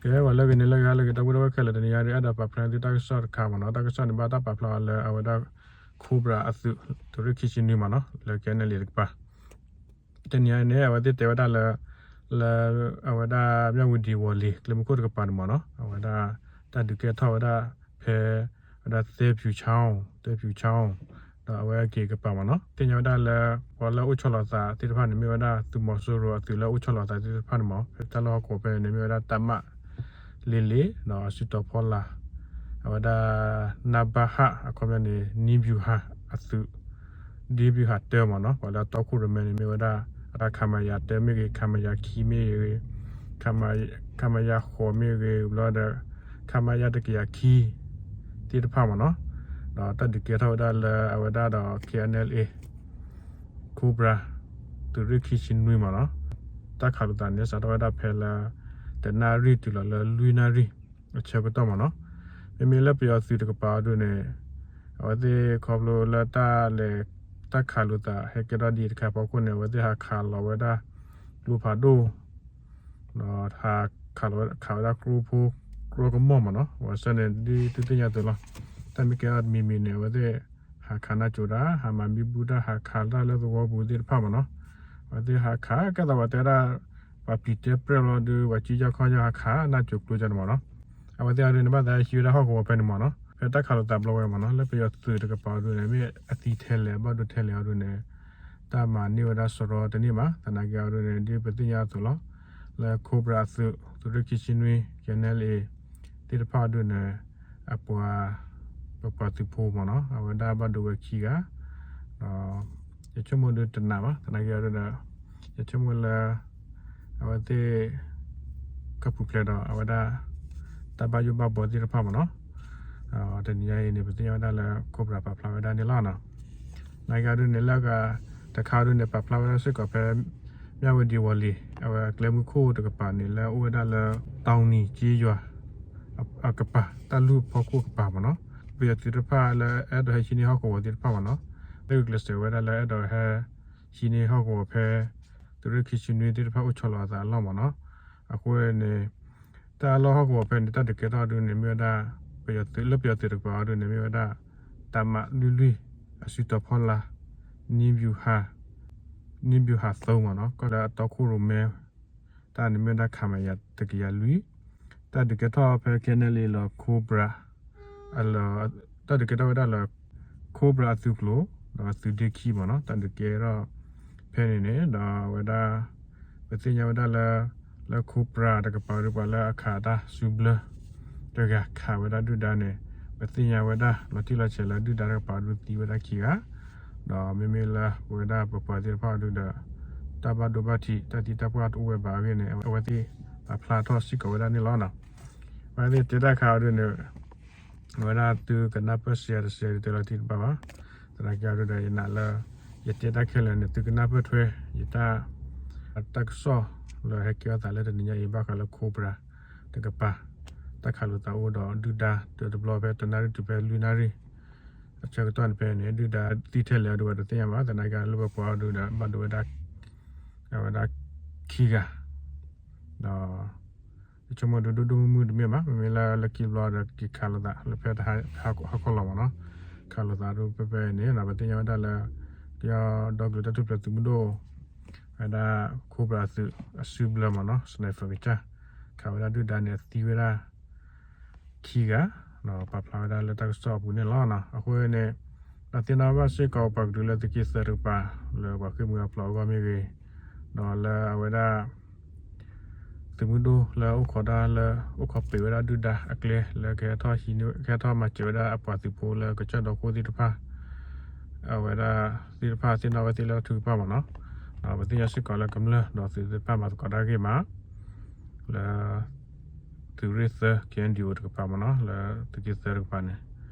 ကဲ ပှၤလၢအဂ့ၤန့ၣ်လၢအဂ့ၤ လၢဂ့ၤ ဒီပုၢ်ဝဲၢ်ခဲလၢာ် တနံၤညါဒုး အဲၣ်ဒိးပာ်ဖျါန့ၢ်သုတၢ်ကစီၣ်တခါမ့ၢ်နီၤ. တၢ်ကစီၣ်န့ၣ် ဘၣ်တၢ်ပာ်ဖျါအီၤလၢအဝဲဒၣ် Cobra အသုး သုးရ့ၣ်ခံဆံနွံမ့ၢ်နီၤ လၢ K N L A တကပၤ တနံၤညါန့ၣ် အဝဲသ့ၣ်တဲဝဲဒၣ်လၢ လၢအဝဲဒၣ် မြဝတီ ဝီၤလ့ၤ ကျဲမုၢ်ခိၣ်တကပၤန့ၣ်မ့ၢ်နီၤ အဝဲဒၣ် တၢ်ဒုးကဲထီၣ်ဝဲဒၣ်ဖဲ အဝဲဒၣ် သဲဖြူချောင်း သဲဖြူချောင်း ဒီးအဝဲအက့ၤကပၤမ့ၢ်နီၤ. သ့ၣ်ညါဝဲဒၣ်လၢ ပှၤလၢအအိၣ်ဆီလီၤအသးသ့ၣ်တဖၣ်န့ၣ် မ့ၢ်ဝဲဒၣ်သုးမီၤစိရိၤအသုးလၢအအိၣ်ဆီလီၤအသးသ့ၣ်တဖၣ်န့ၣ်မ့ၢ် ဖဲတၢ်လီၢ်ဟီၣ်ကဝီၤဖဲန့ၣ်န့ၣ် မ့ၢ်ဝဲဒၣ် တပ်မ လေးလေး ဒီးအစုတီၤဖီလာ် အဝဲဒၣ် နဘဟ အခီပညီန့ၣ် နံဘျူးဟၣ်အသုး နံဘျူးဟၣ်တၢမ့ၢ်နီၤ. ပှၤလၢအတီခိၣ်ရိၣ်မဲန့ၣ် မ့ၢ်ဝဲဒၣ် အဝဲဒၣ် ခမရ တၢမ့ၢ်ဂ့ၤ ခမရ ခံမ့ၢ်ဂ့ၤ ခမရ ဃိးမ့ၢ်ဂ့ၤ ဘျီဒီး ခမရ တကယၤခံ သ့ၣ်တဖၣ်မ့ၢ်နီၤ. ဒီးတၢ်ဒုးကဲထီၣ်ဝဲဒၣ်လၢအဝဲဒၣ်ဒီး K N L A Cobra သုးရ့ၣ်ခံဆံနွံမ့ၢ်နီၤ. တၢ်ခးလိာ်သးန့ၣ် စးထီၣ်ဝဲဒၣ်ဖဲလၢ တနၣ်ရံၣ်တုၤလီၤလၢလွံၢ်နၣ်ရံၣ် အဆၢကတီၢ်မ့ၢ်နီၤ. မ့မ့ၢ်လၢပယီၤသုးတကပၤအီၤဒုးန့ၣ် အဝဲသ့ၣ်ခီဖျိလၢတၢ်လဲၤ တၢ်ခးလိာ်သးဟဲကဲထီၣ်ဒ်တခါအဖီခိၣ်န့ၣ် အဝဲသ့ၣ်ဟးခးလီၤဝဲဒၣ် ကျိဖးဒိၣ် ဒီးဟးခးလီၤဝဲ ခးဝဲဒၣ်ကျိဖိ ကျိကမီၣ်မ့ၢ်နီၤ. ဝဲဆၢန့ၣ် ဒ်သုသ့ၣ်ညါအသိးလီၤ. တၢ်မ့ၢ်ကဲထီၣ်တမံၤမံၤန့ၣ် အဝဲသ့ၣ်ဟးခးနၢ်ကၠိတၢ် ဟးမၤမံဘူၣ်တၢ် ဟးခးတၢ်လၢသဝီပူၤသ့ၣ်တဖၣ်မ့ၢ်နီၤ. အဝဲသ့ၣ်ဟးခး ကဲသိးပှၤတဲဒၣ် ပှၤပျံၤတဲပြဲၢ်လီၤဒုး ပှၤကံကၢ်ခီကၢ်ဟးခးနၢ်ကၠိကျိကၢ်န့ၣ်မ့ၢ်နီၤ. အဝဲသ့ၣ်အီၤဒုးန့ၣ် ဘၣ်သးဟဲဟံးဝဲဒၣ်ဟီၣ်ကဝီၤဖဲန့ၣ်မ့ၢ်နီၤ. ဖဲတၢ်ခးလိာ်သးဘျီဝဲမ့ၢ်နီၤ လၢပယီၤသုးတကပၤအီၤဒုးန့ၣ် မ့ၢ်အသံထဲလဲၣ် အဘၣ်ဒိထဲလဲၣ်အီၤဒုးန့ၣ် တၢ်မၤန့ၢ်ဝဲဒၣ်စရီတန့ၢ်ဘၣ်. သနာ်က့အီၤဒုးန့ၣ် ဒ်ပသ့ၣ်ညါအသိးလီၤ. လၢ Cobra အသုး သုးရ့ၣ်ခံဆံနွံ K N L A သ့ၣ်တဖၣ်အီၤဒုးန့ၣ် အပှၤ ပပှၤသုးဖိမ့ၢ်နီၤ အဝဲဒၣ်ဘၣ်ဒိဝဲခံဂၤ ဒီး ယဆိကမိၣ်ဒုးတနးဘၣ် သနာ်က့အီၤဒုးဒီး ယဆိကမိၣ်လၢ အဝဲသ့ၣ် ကပူၤဖျဲးဒီးအဝဲဒၣ် တၢ်ဘၣ်ယိၣ်ဘၣ်ဘှီသ့ၣ်တဖၣ်မ့ၢ်နီၤ. တနံၤညါအံၤန့ၣ် ပသ့ၣ်ညါဝဲဒၣ်လၢ Cobra ပာ်ဖျါဝဲဒၣ်န့ၣ်လီၤ. သနာ်က့အီၤဒုးန့ၣ် လၢအဂၤတခါအီၤဒုးန့ၣ် ပာ်ဖျါဝဲဒၣ်စ့ၢ်ကီးဖဲ မြဝတီ ဝီၤလ့ၤ အဝဲအကျဲမုၢ်ခိၣ်တကပၤန့ၣ် လၢအအိၣ်ဝဲဒၣ်လၢ တောင်နီ ကျေးရွာ အကပၤ တၢ်လူၢ်ဖီခိၣ်ကပၤမ့ၢ်နီၤ. ပယီၤသုးတဖၣ်လၢအဲၣ်ဒိးဟဲဟံးန့ၢ်ဟီၣ်ကဝီၤသ့ၣ်တဖၣ်မ့ၢ်နီၤ, လၢဂုာ်ကျဲးစၢးဝဲဒၣ်လၢအဲၣ်ဒိးဟဲဟံးန့ၢ်ဟီၣ်ကဝီၤဖဲ သုးရ့ၣ်ခံဆံနွံသ့ၣ်တဖၣ်အိၣ်ဆီလီၤအသးအလီၢ်မ့ၢ်နီၤ. အဃိန့ၣ် တၢ်လီၢ်ဟီၣ်ကဝီၤဖဲန့ၣ် တၢ်ဒုးကဲထီၣ်ဒုးန့ၣ် မ့ၢ်ဝဲဒၣ် ပယီၤသုး လၢပယီၤသုးတကပၤအီၤဒုးန့ၣ် မ့ၢ်ဝဲဒၣ် တပ်မ လွံၢ်လွံၢ် အစုတီၤဖီလာ် နံဘျူးဟၣ် နံဘျူးဟၣ်သၢမ့ၢ်နီၤ, ကီၢ်လၢအတီခိၣ်ရိၣ်မဲ တၢ်န့ၣ်မ့ၢ်ဝဲဒၣ် ခမရ တကယၤလွံၢ်, တၢ်ဒုးကဲထီၣ်ဖဲ KNLA လီၤ Cobra အလီၢ်, တၢ်ဒုးကဲထီၣ်ဝဲဒၣ်လၢ Cobra အသုးကျိၤ ဒီးသုးဒ့ခံမ့ၢ်နီၤ, တၢ်ဒုးကဲထီၣ်ဖဲန့ၣ်န့ၣ် ဒီးအဝဲဒၣ် ပသ့ၣ်ညါဝဲဒၣ်လၢ လၢ Cobra တကပၤဒီး ပှၤလၢအခးတၢ်စုဘျၢ တဂၤခးဝဲဒၣ်ဒုၣ်ဒါန့ၣ် ပသ့ၣ်ညါဝဲဒၣ် လီၤတံၢ်လီၤဆဲးလၢဒုၣ်ဒါတကပၤဒုးသံဝဲဒၣ်ခံဂၤ, ဒီးမ့မ့ၢ်လၢပဝဲဒၣ်ပပှၤသ့ၣ်တဖၣ်အီၤဒုးဒီး တၢ်ဘၣ်ဒိဘၣ်ထံး တၢ်သံတၢ်ပှၢ်တအိၣ်ဝဲဘၣ်အဂ့ၢ်န့ၣ် အဝဲသ့ၣ်ပာ်ဖျါထီၣ်စ့ၢ်ကီးဝဲဒၣ်န့ၣ်လီၤ. အဝဲသ့ၣ်တဲတၢ်ခါအီၤဒုးန့ၣ် အဝဲဒၣ်သုကနၢ်ပၢၢ်စ့ၢ်ကီးတစဲးဒုးတဲလီၤတံၢ်တဘၣ်ဘၣ်. သနာ်က့အီၤဒုးဒီး ယနာ်လၢ ယတဲတၢ်ခဲလၢာ်န့ၣ် သုကနၢ်ပၢၢ်ထွဲ ယတၢ် တၢ်ကစီၣ်လၢဟဲကဲထီၣ်သးလၢတနံၤညါအံၤ ဘၣ်ဃးလၢ Cobra တကပၤ တၢ်ခးလိာ်သးအိၣ်ဒီးဒုၣ်ဒါ တတဘျီဖဲတနၣ်ရံၣ်တုၤဖဲလွံၢ်နၣ်ရံၣ် အဆၢကတီၢ်န့ၣ်ဖဲန့ၣ် ဒုၣ်ဒါသံထဲလဲၣ်အီၤဒုး ပတသ့ၣ်ညါဘၣ်. သနာ်က့လၢပပှၤအီၤဒုးဒီး ဘၣ်ဒိဝဲဒၣ် အဝဲဒၣ်ခံဂၤ ဒီး ယဆိကမိၣ်ဒုးဒိၣ်ဒိၣ်မုၢ်မုၢ်တမ့ၢ်ဘၣ်. မ့မ့ၢ်လၢလၢခံတဘျီဒီး က့ၤခးလိာ်သးလၢဖဲတဟါဟီၣ်ခိၣ်လီၤမ့ၢ်နီၤ, ခးလိာ်သးဒုးဖဲဖဲန့ၣ် ပသ့ၣ်ညါဝဲဒၣ်လၢ ပယီၤဒီကလုာ်တၢ်ထူၣ်ဖျဲးသုးမုၢ်ဒိၣ် ဝဲဒၣ် Cobra အသုးအစုဘျၢမ့ၢ်နီၤ sniper ကစၢ် ခးဝဲဒၣ်ဒုၣ်ဒါန့ၣ် သံဝဲဒၣ် ခံဂၤ ဒီးပာ်ဖျါဝဲဒၣ်လၢတၢ်ကစီၣ်အပူၤန့ၣ်လီၤ. အဃိန့ၣ် ဒီးသ့ၣ်နီၣ်ဘၣ်စ့ၢ်ကီးပှၤကဒုးလၢသုးက့သၢတကပၤ လၢပှၤဃ့ၢ်မှံဟးဖျိးအဂီၢ်မ့ၢ်ဂ့ၤ, ဒီးလၢအဝဲဒၣ် သုးမုၢ်ဒိၣ်လၢအိၣ်ခိးတၢ်လၢ အိၣ်ခိးပ့ၤဝဲဒၣ်ဒုၣ်ဒါအကျဲ လၢကဟဲထီၣ်ဟံးန့ၢ် ကဟဲထီၣ်မၤစၢၤဝဲဒၣ်အပှၤသုးဖိလၢကစၢၢ်ဒီခိၣ်သ့ၣ်တဖၣ် အဝဲဒၣ်သ့ၣ်တဖၣ်သ့ၣ်နီၣ်ဝဲသ့ၣ်လၢတၢ်ထုကဖၣ်မ့ၢ်နီၤ, ဒီးပသ့ၣ်ညါစ့ၢ်ကီးလၢကမျၢၢ်ဒီးသုးသ့ၣ်တဖၣ်မၤသကိးတၢ်ဂ့ၢ်မး လၢ သုးရ့ၣ်သၢ KNDO တကပၤမ့ၢ်နီၤ လၢသုးက့သၢတကပၤန့ၣ်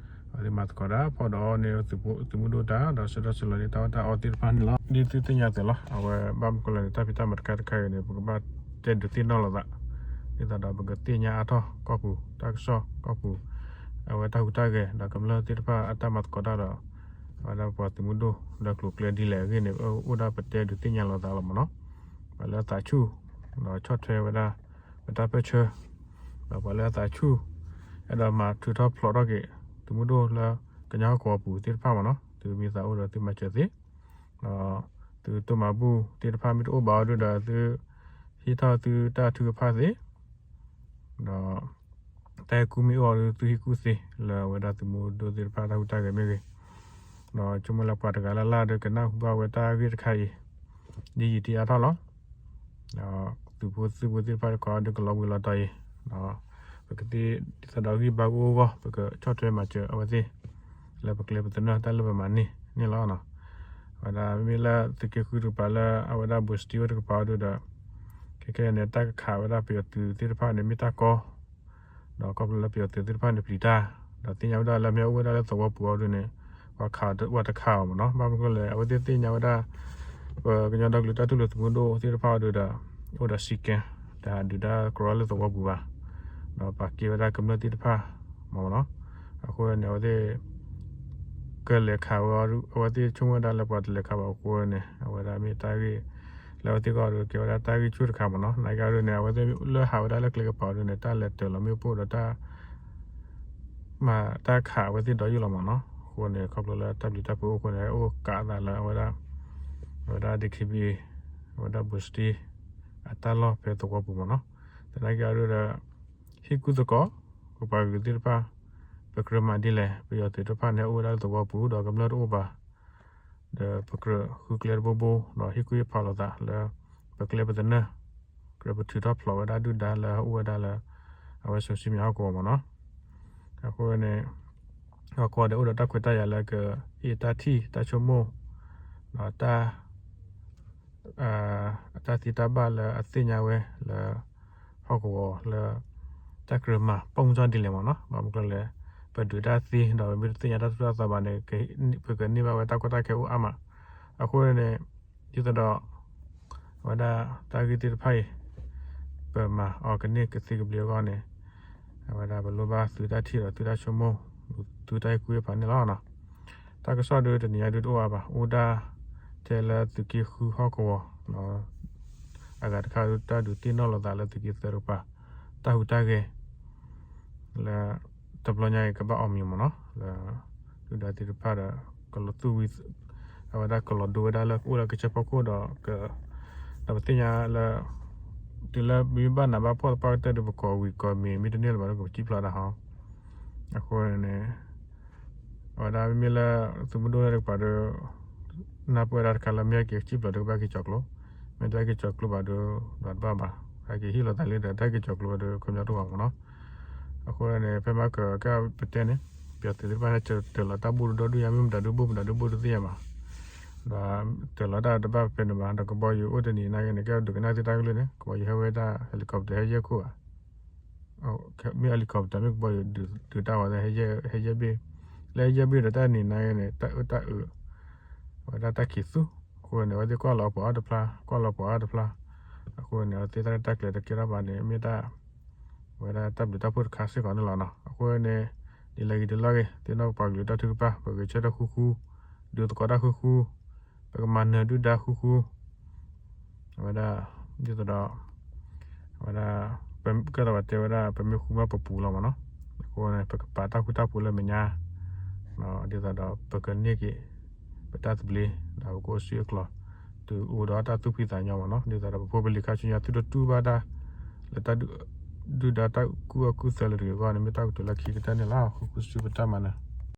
အဝဲသ့ၣ်မၤသကိးတၢ် ဖီၣ်ဒီးအီၣ်န့ၢ်သုးမုၢ်ဒိၣ်တၢ် ဒီးဆှၢထီၣ်ဆှၢလီၤန့ၢ်တၢ်အီၣ်တၢ်အီသ့ၣ်တဖၣ်န့ၣ်လီၤ. ဒ်သုသ့ၣ်ညါအသိးလီၤ အဝဲဘၣ်မနုၤလဲၣ်န့ၣ် တၢ်ဖံးတၢ်မၤတခါတခါအံၤန့ၣ် ပကဘၣ်တဲဒုးသ့ၣ်နီၣ်လိာ်သး ဒ်သိးဒီးပကသ့ၣ်ညါအါထီၣ်ကီၢ်ပူၤ တၢ်ကစီၣ်ကီၢ်ပူၤ အဝဲတၢ်ဟူးတၢ်ဂဲၤ ဒီးကမျၢၢ်သ့ၣ်တဖၣ်အတၢ်မၤသကိးတၢ်ဒီး အဝဲဒၣ်ပှၤသုးမုၢ်ဒိၣ်လၢကျိၤကျဲဒ်လဲၣ်အဂ့ၢ်န့ၣ် အိၣ်ဒၣ်ပတဲဒုးသ့ၣ်ညါလိာ်သးလီၤမ့ၢ်နီၤ. ပှၤလၢသးဆူၣ် ဒီးဆီၣ်ထွဲဝဲဒၣ် ပတၢ်ပၢၢ်ဆၢ ဒီးပှၤလၢအသးဆူၣ် အဲၣ်ဒိးမၤထုးထီၣ်ဖျိးထီၣ်က့ၤ သုးမုၢ်ဒိၣ်လၢကညီဟီၣ်ကဝီၤပူၤသ့ၣ်တဖၣ်မ့ၢ်နီၤ သုမ့ၢ်သးအိၣ်ဒီးသုမၤစၢၤသ့ ဒီးသုတိၢ်မၤဘူၣ်သ့ၣ်တဖၣ်မ့ၢ်တအိၣ်ဘၣ်အီၤဒုဒီး သုဟ့ၣ်ထီၣ်သုတၢ်ထုကဖၣ်သ့ ဒီး တၢ်ဟ့ၣ်ကူၣ်မ့ၢ်အိၣ်အီၤဒု သုဟ့ၣ်ကူၣ်သ့ လၢအဝဲဒၣ်သုးမုၢ်ဒိၣ်သ့ၣ်တဖၣ်တၢ်ဟူးတၢ်ဂဲၤမ့ၢ်ဂ့ၤ, ဒီးဆိကမိၣ်လၢပှၤတဂၤလၢ်လၢ်ဒီးကနၢ်ဟူဘၣ်ဝဲတၢ်ဂ့ၢ်တခါအံၤ ဒ်ယံာ်တံာ်အါထီၣ်လီၤ. ဒီးသုးဖိသုးဖိသ့ၣ်တဖၣ်တခီဒုကလီၤဘှံးလီၤတီၤအံၤ, ဒီးပကသ့ဒ်သိးဒီးဂံၢ်ဘါကအိၣ်အဂီၢ် ပကဆီၣ်ထွဲမၤစၢၤအဝဲသ့ၣ် လၢပကျဲပသနၢၣ်တၢ်လၢပမၤန့ၢ်န့ၣ်လီၤ. အဝဲဒၣ်မ့မ့ၢ်လၢသုးက့ဃုတကပၤလၢအဝဲဒၣ်ဘိၣ်စတံအိၣ်တကပၤအီၤဒုဒီး ခဲခဲန့ၣ် တၢ်ကခးဝဲဒၣ်ပယီၤသုးသ့ၣ်တဖၣ်န့ၣ် မ့ၢ်တၢ်ကီ ဒီးခီဖျိလၢပယီၤသုးသ့ၣ်တဖၣ်န့ၣ်ပျံၤတၢ်, ဒီးသ့ၣ်ညါဝဲဒၣ်လၢမ့ၢ်အိၣ်ဝဲဒၣ်လၢသဝီပူၤအီၤဒုန့ၣ် ပှၤခးဝဲတခးအီၤမ့ၢ်နီၤ, ဘၣ်မနုၤလဲၣ် အဝဲသ့ၣ်သ့ၣ်ညါဝဲဒၣ် ပကညီဒီကလုာ်တၢ်ထူၣ်ဖျဲးသုးမုၢ်ဒိၣ်သ့ၣ်တဖၣ်အီၤဒုဒီး အိၣ်ဒီးစံးကဲ တဟးဒုးတၢ်ကြီလၢသဝီပူၤဘၣ်, ဒီးပာ်ကဲဝဲဒၣ်ကမျၢၢ်သ့ၣ်တဖၣ်မ့ၢ်နီၤ, အဃိန့ၣ် အဝဲသ့ၣ် ကလဲၤခးဝဲ အဝဲသ့ၣ်ဆိကမိၣ်ဝဲဒၣ်လၢပှၤတလဲၤခးဘၣ်အဃိန့ၣ် အဝဲဒၣ်မ့ၢ်တၢ်ဂ့ၢ် လၢအဝဲသ့ၣ်ကီၢ်ဒုးကဲဝဲဒၣ်တၢ်ဂ့ၢ်ဆူၣ်တခါမ့ၢ်နီၤ, နာ်က့အီၤဒုန့ၣ် အဝဲသ့ၣ်လၢဟးဝဲဒၣ်လၢကျဲကပၤအီၤဒုန့ၣ် တၢ်လဲၤတၢၤလီၤမ့ၣ်ပိၢ်ဒီးတၢ် မၤတၢ်ခးအဝဲသ့ၣ်ဒီးယုၢ်လီၤမ့ၢ်နီၤ, အဃိန့ၣ် ခီဖျိလၢတၢ်ပျံၤတၢ်ဖုးအိၣ်အဃိန့ၣ် အိၣ်ကးအသးလၢအဝဲဒၣ် အဝဲဒၣ် DKBA အဝဲဒၣ်ဘိၣ်စတံ အတၢ်လီၢ်ဖဲသဝီပူၤမ့ၢ်နီၤ, သနာ်က့အီၤဒုဒီး ဟ့ၣ်ကူၣ်သကိး ပပှၤကလုာ်သ့ၣ်တဖၣ် ပကြၢးမၤဒ်လဲၣ်, ပယီၤသုးတဖၣ်န့ၣ်အိၣ်ဝဲဒၣ်လၢသဝီပူၤဒီးကမျၢၢ်တအိၣ်ဘၣ်, ဒီးပကြၢးဃုကျဲတဘိဘိ ဒီးဟ့ၣ်ကူၣ်ဟ့ၣ်ဖးလိာ်သးလၢ ပကျဲပသနၢၣ် ကြၢးပထုးထီၣ်ဖျိးဝဲဒၣ်ဒုၣ်ဒါလၢအအိၣ်ဝဲဒၣ်လၢ အဝဲစီၤစံမံဟီၣ်ကဝီၤမ့ၢ်နီၤ, အဃိန့ၣ် ဟီၣ်ကဝီၤဒဲးအိၣ်ဒီးတၢ်ခွဲးတၢ်ယာ်လၢကအ့ၣ်တၢ်ထံၣ်တၢ်ဆိကမိၣ် ဒီးတၢ် အတၢ်သ့တၢ်ဘၣ်လၢအသ့ၣ်ညါဝဲလၢ ဟီၣ်ကဝီၤလၢ တၢ်ကြၢးမၤပိာ်မုၣ်ကၠီဒ်လဲၣ်မ့ၢ်နီၤ, ဘၣ်မနုၤလဲၣ် ပဒုးတၢ်သ့ဒီးပမ့ၢ်တသ့ၣ်ညါတၢ်သိၣ်တၢ်သီဘၣ်န့ၣ် ပကန့ၢ်ဘၣ်ဝဲတၢ်ကီတၢ်ခဲအိၣ်အါမး, အဃိန့ၣ် ဒ်သိးဒီး အဝဲဒၣ်တၢ်ဂ့ၢ်သ့ၣ်တဖၣ်အံၤ ပမၤအီၤကန့ၢ်ကသ့ကဘျံးအဂီၢ်န့ၣ် အဝဲဒၣ်ပလိၣ်ဘၣ်သုတၢ်ထံၣ်ဒီးသုတၢ်ဆိကမိၣ် သုတၢ်ဟ့ၣ်ကူၣ်ဟ့ၣ်ဖးန့ၣ်လီၤ. တၢ်ကစီၣ်ဒုတနံၤညါဒုတအိၣ်အါဘၣ်, အိၣ်ဒၣ်ထဲလၢသုးက့ဃုဟီၣ်ကဝီၤ အဂၤတခါဒုတၢ်ဒုးသ့ၣ်နီၣ်လိာ်သးလၢသုးက့သၢတကပၤ တၢ်ဟူးတၢ်ဂဲၤ လၢ တဘျီညါအံၤကဘၣ်အီၣ်မံၤမ့ၢ်နီၤ, လၢ ဒုၣ်ဒါသ့ၣ်တဖၣ်ဒီး ကလီၤသူၣ်ဝံၤ အဝဲဒၣ်ကလီၤဒိဝဲဒၣ်လၢကအိၣ်လၢကစၢၢ်ဖီခိၣ်ဒီး ဒီးပသ့ၣ်ညါလၢ တုၤလၢမ့ၢ်ဘၣ်နးဘၣ်ဖှီၣ်သပှၢ်ကတၢၢ်ဒီး ပကိးဝံၤကိးမံၤ မ့ၢ်တန့ၢ်လၢၤဘၣ်ဒီး ကစံၣ်ဖျိးတၢ်ဟီ, အဃိန့ၣ် အဝဲဒၣ်မ့မ့ၢ်လၢ သုးမုၢ်ဒိၣ်လၢတကပၤဒီး နၢ်ပၢၢ်ဝဲဒၣ်တခါလၢ မ့ၢ်ဟဲက့ၤကစံၣ်ဖျိးဒီးကဘၣ်က့ၤကၠီၤကျိ, မ့ၢ်တဟဲက့ၤကၠီၤကျိဘၣ်ဒီး ဒီးတဘၣ်ဘၣ်, ဟဲက့ၤဟ့ၣ်လိာ်သးလံဒီး တဟဲက့ၤကၠီၤကျိဘၣ်ဒီး ခီပညီတအိၣ်ဘၣ်မ့ၢ်နီၤ. အဃိန့ၣ် ဖဲမၤကၢၤကဲပတဲန့ၣ် ပယီၤသုးသ့ၣ်တဖၣ်န့ၣ် တၢၤလီၤတၢ်ဘူၣ်တဒီဒူၣ်ညါ မ့ၢ်မတၤဒုးဘူၣ် မတၤဒုးဘူၣ်တသ့ၣ်ညါဘၣ်, ဒီးတၢၤလီၤတၢ်တဘၣ်ဖဲန့ၣ်ဘၣ် ဒီးကဘီယူၤအိၣ်တနံၤနာ်က့န့ၣ် ကဲဒုးကနၣ်သုတၢ်ကလုၢ်န့ၣ် ကဘီယူၤဟဲဝဲဒၣ် helicopter ဟဲယဲၢ်ခိၣ်ဧါ မ့ၢ် helicopter မ့ၢ်ကဘီယူၤဒုးတၢ်ဝဲ ဟဲယဲၢ်ဘ့ၣ်, လၢဟဲယဲၢ်ဘ့ၣ်ဒီး တၢ်နံၤနာ်က့န့ၣ် တၢ်အၢတၢ်အၢ အဝဲဒၣ်တၢ်ခံးသူ, အဃိန့ၣ် အဝဲသ့ၣ်ကွၢ်လီၤပှၤအါတဖျါ ကွၢ်လီၤပှၤအါတဖျါ, အဃိန့ၣ် အဝဲသ့ၣ်တၢ်လၢတၢ်ကျဲၤတကဲထီၣ်ဘၣ်န့ၣ် မ့ၢ်တၢ် အဝဲဒၣ်တၢ်ဘျုးတၢ်ဖှိၣ်တခါစ့ၢ်ကီးန့ၣ်လီၤနီၤ. အဃိန့ၣ် ဒ်လဲၣ်ဂ့ၤဒ်လဲၣ်ဂ့ၤ သ့ၣ်နီၣ်ပပှၤကလုာ်တၢ်ထုကဖၣ် ပဂဲၤဆၢထၢၣ်ဃူဃူ, ဒုးသကိးတၢ်ဃူဃူ, ပကမၤနၢၤဒုၣ်ဒါဃူဃူ အဝဲဒၣ် ဒ်သိးဒီး အဝဲဒၣ် ကဲသိးပတဲဝဲဒၣ် ပမ့ၢ်ဃူမးပပူၤလီၤမ့ၢ်နီၤ. အဃိန့ၣ် ပကပာ်တၢ်ဃူတၢ်ဖိးလၢမဲာ်ညါ ဒ်သိးဒီး ပကန့ၢ်က့ၤ ပတၢ်သဘျ့ ဒီးပကအိၣ်ဆူၣ်အိၣ်ချ့ တုၤအိၣ်ဒီးတၢ်သူၣ်ဖှံသးညီမ့ၢ်နီၤ. ဒ်သိးဒီး ပဖိပလံၤခါဆူညါ သုတတူၢ်ဘၣ်တၢ် လၢတၢ်ဒုၣ်ဒါတၢ်ကူၣ်အၢကူၣ်သၢလၢတဂ့ၤအဂီၢ်န့ၣ် မ့ၢ်တၢ်ကတိၤလၢခံကတၢၢ်န့ၣ်လီၤ. ဃုာ်ဃုာ်ဆူပတၢ်မၤနၢၤ